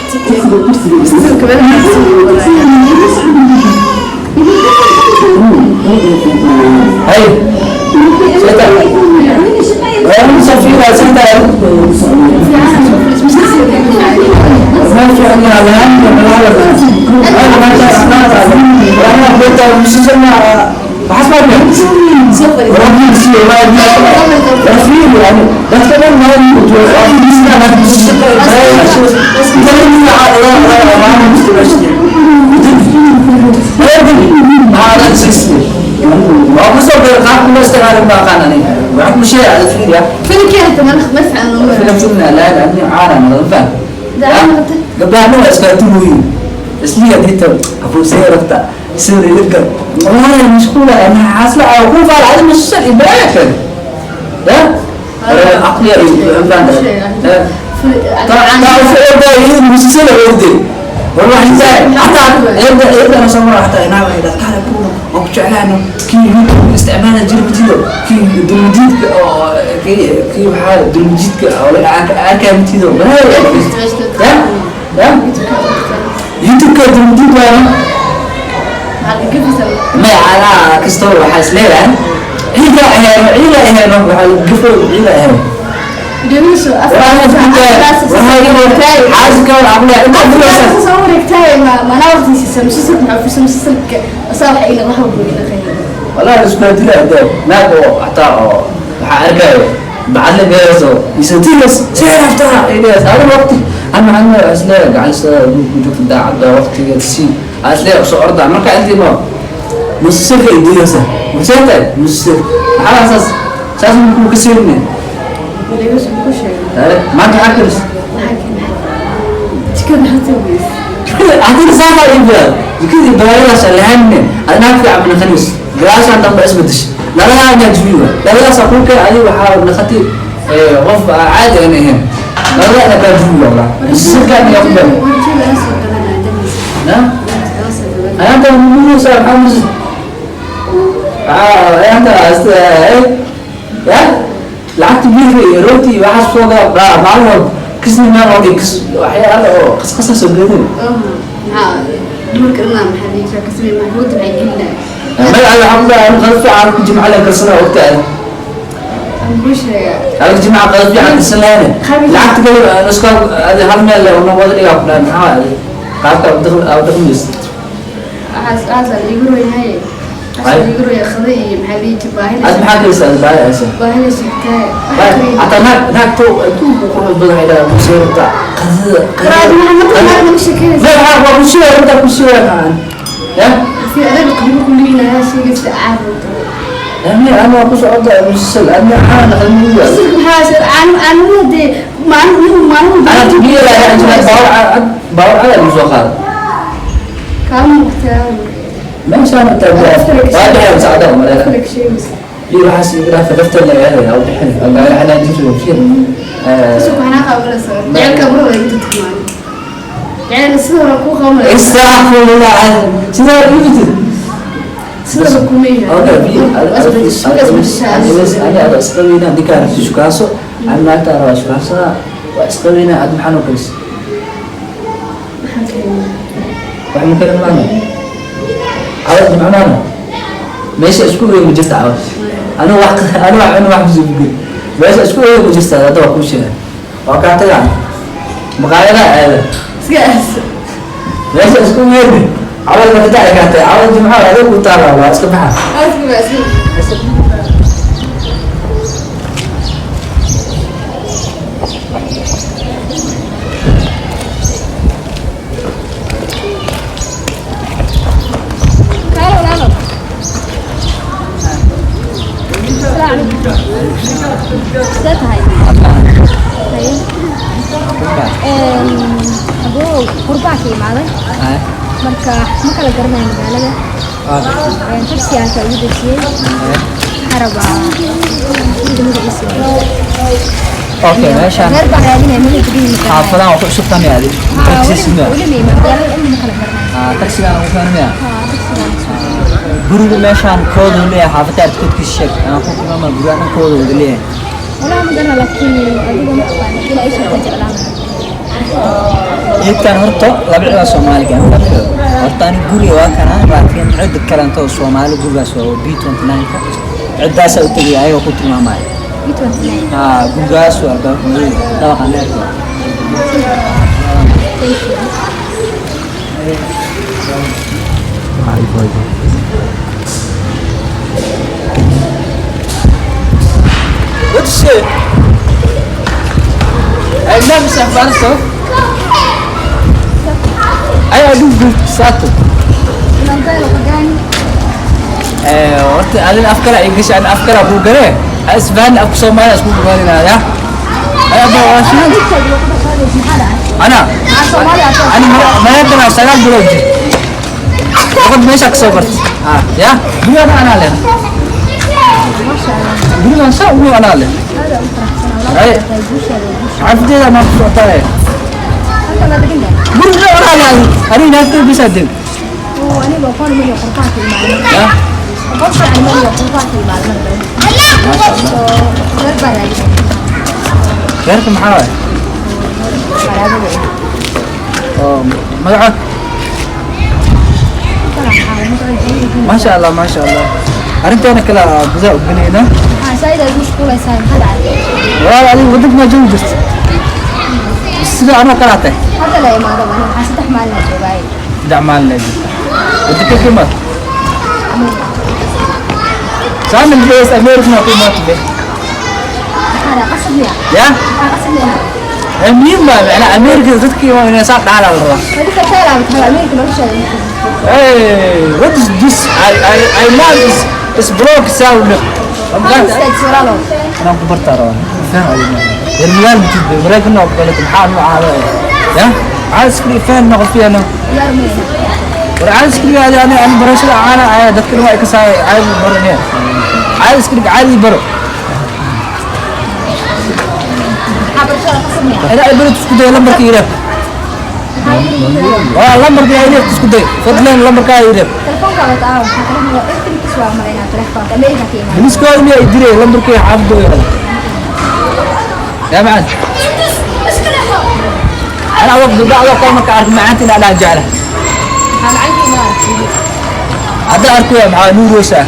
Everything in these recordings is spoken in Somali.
Hay seta waa safira seta ما في عندنا على gabdhaha iskaatumoyin isliya dita afuusay rabta sida idinka والله مشغولة أنا حاصلة أو كل فعل عادي مش إبراك لا عقلية تعرف إيه مش سنة ودي والله حتى يبدأ يبدأ نصور حتى أنا إذا كان يكون وقت إعلانه كي استعمال الجربتيدو كي دمجيد كي كي حال دمجيد أو أكامتيدو لا لا يوتيوب كدمجيد ولا ما على كستور وحاس ليه عيدا أهانو عيدا أهانو وحال قفل عيدا أهانو والله isku dila hada naag oo xataa oo waxa arkayo bacad la geeso isatilas seerafta ilaas hada waqti ana ana asla gacalsa ku joogta daacada waqtiga si asla soo orda marka intii ma musirka idiyasa musirka musir waxa asaas saas ku kasirne maanta waxaa karis adiga saama iibaa jikadii baayadaas lahaanne adnaa fiican min khalis gadaashaan dambe isbedeshay labadaana jibiwa labadaas ku keen adiga waxaa naqati qof caadi aan ahayn labadaana kaa jibiwa wallah sirkaan iyo ku badan na ayanta musa maxaa ayanta ya lacagta biilka iyo rooti iyo waxaas soo gada maalin walba kisni meel oo kis waxyaalo oo qasqasa soo gaadin ما الحمد لله أنا قلت عن الجمعة لك السنة وقتها الجمعة قلت عن السنة لعبت قبل نسكر هذه هالميل لو وضعي قبل محاول قعدت أدخل أو دخل مس أنت محاكي بس أنا هسه حتى هناك هناك تو تو قرب بدل إلى مصير بتاع قذ لا لا هو مصير أنت مصير يا أنا أنا أقص أرض المسلسل أنا أنا خليني أنا تبي لا يعني باور باور على المزوخات ما شاء الله تابع واضح مساعدة ولا ليه حاسس يقرا في دفتر العيال أو بحن أو أنا جيت وفير استغفر الله العظيم سيدا يجي أنا أسقوينا ديك عرفت شو كاسو أنا ما تعرف شو كاسو وأسقوينا عاد محنو كيس وإحنا كنا معنا عاوز معنا ماشي أشكو يوم جلست عاوز أنا واحد أنا واحد أنا واحد زوجي ماشي أشكو يوم جلست هذا هو كل شيء وقعت يعني مقالة هذا ماشي أشكو يوم عاوز ما تدعي كانت عاوز جمعة هذا كنت أنا وأسكبها Marka ma kala garanayo magaalada taxi aan ka ugu dejiyey waxaan rabaa guriga magaciisa. Okay, meeshaan reer baan raadinaya magaca guriga xaafadahan waa ku cusub tahay adi taxi weli ma magaalada dhan ma kala garanayo. Taxigaan ugu fahmaya haa taxigaan cusub. Guriga meeshaan kooda uu leeyahay xaafadda aad koodkiisa sheeg aan ku tilmaama guriga dhan kooda uu leeyahay. Walaa ma garanayo laakiin adiga ma aqaan ilaa ay sheegta jeclaan. Geedkan horta laba cidaa Soomaaliga horta ani guriga waa kana, laakiin cid kalento oo Soomaali gurigaas oo B29 ka ciddaasaa u tegaya, ayagoo ku tilmaamaya. B29. Haa, gurigaas waa albaabka madow, dabaqa dheerka. Thank you. What is it? Ay, ma misah farso? Ay, adu sato. Eh, horta adin afkala ay gashay, ana afkala ku gale. Isbaan afka Soomaaliya isku galinaya. Ay, aba waa shan. Ana ana Maraykan 9 bilood jir. Luqad meesha ka soo bartay. Ah, ya, gurigaan anaa leh. Gurigaan saa ugu anaa leh. Ay, xaafadeeda ma ku socotaa? Guriga anaa leh. Aniga naagtayda bisa deg. Ya. Maasha Allah. Reerka maxaa waay? Oo magacood? Maasha Allah, maasha Allah. Arrinteena kale gudaha u gelayna. Walaal, adiga wadanka maa joogi jirta? Sida anoo kale tahay? 3 maalin laa jirta. Wadanka ka imaad? Saamin bees America ma ku imaatay be? Ya? Muhiim baa macnaa America dadka imaa inay saa dhacala la rabaa. Hey, what is this? I love this. This broke sound. أنا ku bartaa rabaa. Faham adiga. Reer magaal matid be, Maraykan oo kale maxaa noocaada ya? Maxaa iska faham noqon fiina? War caadi iska dhig ani ani barashada caana ayaa dadka dhan waa ka saay caadi baranaya. Caadi iska dhig, caadi baro. Ina ay baro isku day, lambarka ii reeb. Waa lambarka ii reeb, isku day. Fadlan lambarka ii reeb. Boliiskooda miyaa i diray lambarkii xaafadooda? Yaa macaan. Ana adoo gabdha adoo kale marka arko macaanta inaa dhahan jecla. Hadda arko maxaa nuureysaa?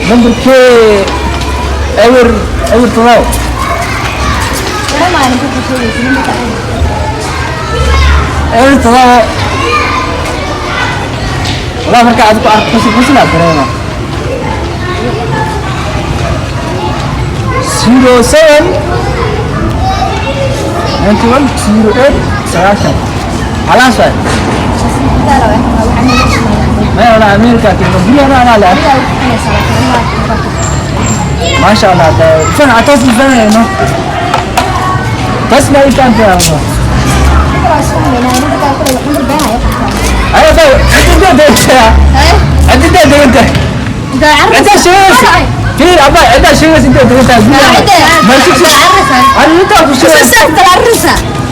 Lambarkee 0 0 7. 0 7. Walaa marka aad ku arko xusin xusin aad dareema. 07 91 08 90. Khalaas waay. Maya, walaa Amerika timo gurigana anaa leh. Maasha Allah, fan taas fanayno. Taas ma ii fahantaa? Ayo, bay, cidda degtaa. Cidda deganta. Cidda sheegaysa. Fiir, abba, cidda sheegaysa inta deganta. Ani inta ku sheegaysa.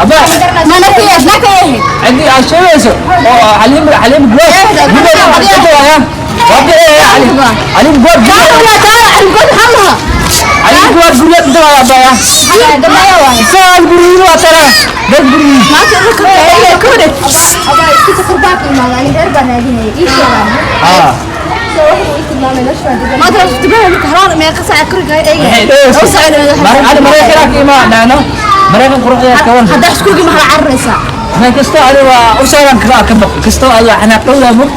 Abba, ciddi aad sheegayso oo Xaliim, Xaliim Good. Good waa. Waa Xaliim. Xaliim Good. Xaliim Good guriga inta waa abba ya. Saal guriga waa tara. Dad guriga. Ah. Ani Maraykanka ka imaanayno. Maraykan quruxdeeda kawan. Ma kasto adi waa u saaran karaa ka baq kasto adi waa xanaaq dhowdaa mug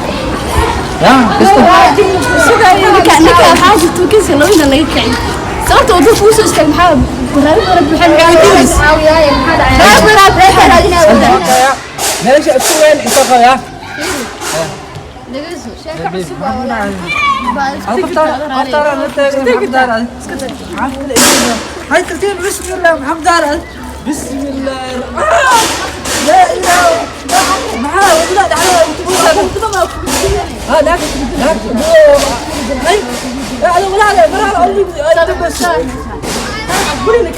ya kasto. Meesha isku weyn inta qaya هاي ترتيب. بسم الله محمد دار، بسم الله، لا اله معاه ولا ها لا لا لا ولا لا.